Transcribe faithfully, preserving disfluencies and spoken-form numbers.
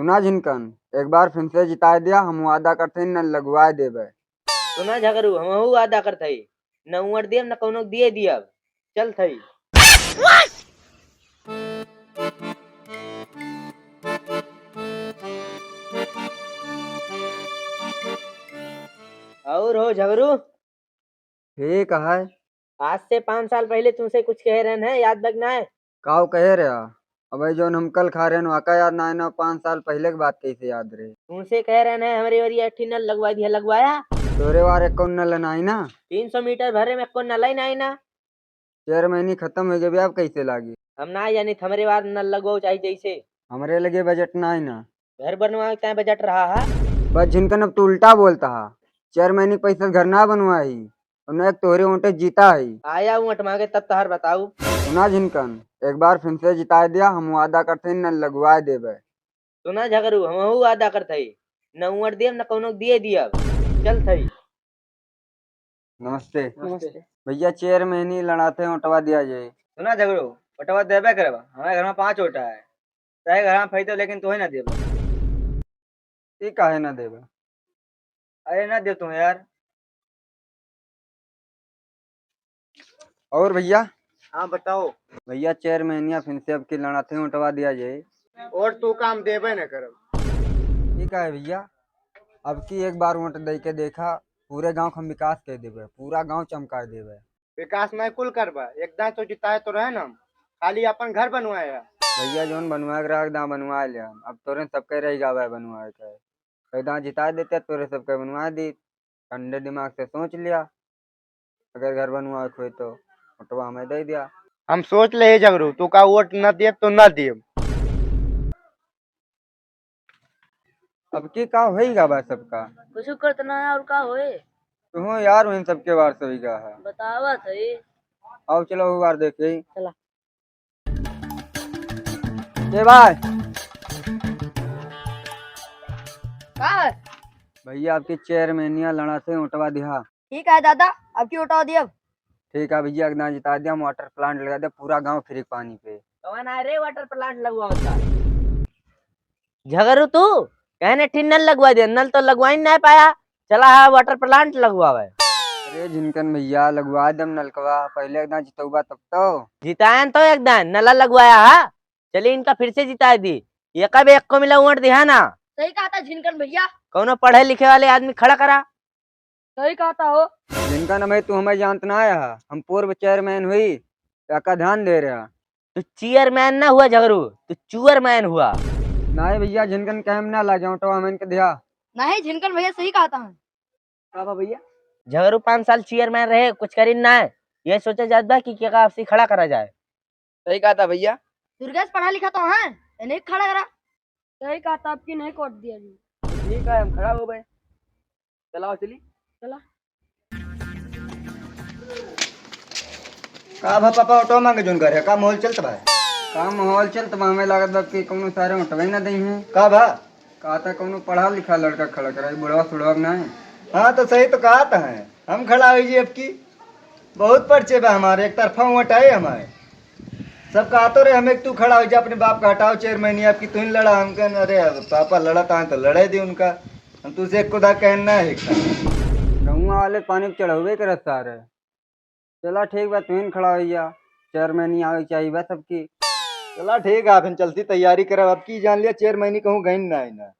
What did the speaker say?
सुना झिनकन, एक बार फिर से जिताए दिया, हम वादा करते हैं, नल लगवाए देबे। सुना झगरू, हमहू वादा करत हई, न उंवर दियब, न कौनो दिए दियब। चलत हई। और हो झगरू? ठीक है। आज से पाँच साल पहले तुमसे कुछ कहे रहन है, याद बा कि नाय? काव कहे रहा? अबे जौन हम कल खा रहन, वाका याद नाय ना, पाँच साल पहले की बात कैसे याद रहे? तुमसे कहे रहन है, हमरे ओरी एक ठी नल लगवा दिया, लगवाया? तोरे वार एको नल नाय ना? तीन सौ मीटर भरे में एको नल ही नाय ना। चेयरमैनी खत्म हो गई, अब कैसे लागी? हम ना जानी, हमरे वार नल लगवाओ चाहे जैसे। हमरे लगे बजट नाय ना। घर बनवावे के ताईं बजट रहा है। बस झिनकन, अब तू उल्टा बोलत हा। चेयरमैनी के पैसा से घर ना बनवाई, और न एक तोहरे ओटे जीता है। आया ओट मांगे तब तहार बताऊ। सुना झिनकन, एक बार फिर से जिताए दिया, हम वादा करते हैं, नल लगवाए देबे। सुना झगरू, हमहू वादा करत हई, न उंवर दियब, न कौनो दिए दियब। चलत हई। नमस्ते। नमस्ते। भैया, चेयरमैनी लड़ाते ओटवा दिया जाए। सुना झगरू, ओटवा देबे करबा, हमारे घर में पाँच ओटा है, चाहे घर में फैतो, लेकिन तोहे ना देबा। ई काहे ना देबा? अरे ना दे तू यार। और भैया? हाँ, बताओ। भैया, चेयरमैनिया फिर से अब की लड़ाते ओटवा दिया जाए। और तू काम देबे न करब। ठीक है भैया, अब की एक बार वोट दे के देखा, पूरे गांव के हम विकास कर देबे, पूरा गांव चमका देबे। विकास मैं कुल करबा, एक दाएं तो जिताए तो रहे ना हम, खाली अपन घर बनवाए है। भैया, जौन बनवाए के रहा, एक दाएं बनवाए ले हम। अब तोरे सबके रह गवा है बनवाए के, एक दाएं जिताए देते, तोरे सबके बनवाए दी। ठंडे दिमाग से सोच लिया, अगर घर बनवाए के होए तो ओटवा हमें दे दिया। हम सोच ले ही झगरू, तू का वोट ना दिए तो ना दिए। अब की का होई गा बा सबका? कुछ करत ना है और का होए? तुहो यार, उन सबके बार से होई गा है। बतावत है। आओ चलो, वो बार देखे। चला। ए भाई। का है? भैया, आपकी चेयरमैनिया लड़ा से ओटवा दिहा। ठीक है दादा, अब की ओटवा दियब। ठीक है भैया, एकदम जिता दिया, हम वाटर प्लांट लगा दे, पूरा गांव फ्री पानी पे। कौन आए रे वाटर प्लांट लगवावता? झगरू तू, कहने ठी नल लगवा दे, नल तो लगवा ही नहीं पाया, चला है वाटर प्लांट लगवावे। अरे झिनकन भैया, लगवा दम नलकवा, पहले एकदम जितौबा तब तो। जितायन तो एकदम नला लगवाया हा, चली इनका फिर से जिताए दी, ये कब एक को मिला वोट दिहा ना। सही कहा था झिनकन भैया। कौनो पढ़े लिखे वाले आदमी खड़ा करा। सही कहा था हो। झिनकन भाई, तू हमें जानत ना आया हा, हम पूर्व चेयरमैन हुई, का ध्यान दे रहा। तू चेयरमैन ना हुआ झगरू, तू चुअरमैन हुआ। नहीं भैया, झिनकन कहम ना लागे, ओटवा हम इनके दिहा। नहीं, झिनकन भैया सही कहा था। का बा भैया? झगरू पाँच साल चेयरमैन रहे, कुछ करी ना है। ये सोचा जात बा कि केका आपसी खड़ा करा जाए। सही कहा था भैया। दुर्गेश पढ़ा लिखा तो है, इन्हें खड़ा करा। सही कहा था, आपकी नहीं कोट दिया जी। ठीक है, हम खड़ा हो गए। चलाओ चली। चला। का भा पापा, ओटवा मांगे जोन करे, का माहौल चलत बा? का माहौल चलत बा, हमें लागत बा कि कौनो सारे ओटवा ही ना दई हैं। का भा? का था कौनो पढ़ा लिखा लड़का खड़ा कराई, बुढ़वा सुढ़वा के ना है। हाँ, तो सही तो कहा था है, हम खड़ा हुई जी अब की। बहुत पर्चे बा हमारे, एक तरफा वोट आए हमारे। सब कहा तो रहे हमें कि तू खड़ा हो जा, अपने बाप का हटाओ चेयरमैन, आपकी तू ही लड़ा। हम कहन, अरे अब पापा लड़त आए तो लड़े दी उनका, हम तुझसे एक खुदा कहन ना है। गौवा वाले पानी पे चढ़ावे करत सारे। चला ठीक बा, तू ही खड़ा हो जा, चेयरमैनी आवे के चाहिए बा सबकी। चला ठीक है, फिर चलती तैयारी करब, अब की जान लिया चेयरमैनी कहूँ गई ना है ना।